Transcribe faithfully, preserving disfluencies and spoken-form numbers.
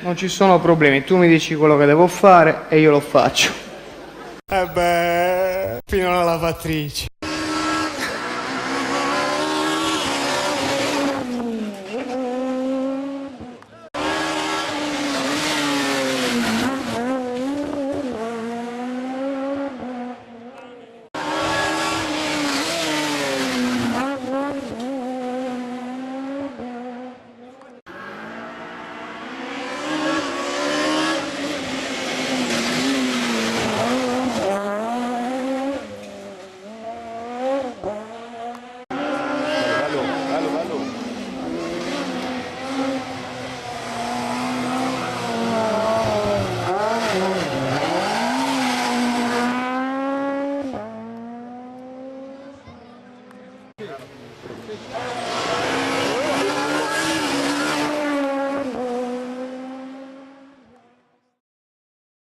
Non ci sono problemi, tu mi dici quello che devo fare e io lo faccio. E beh, fino alla lavatrice.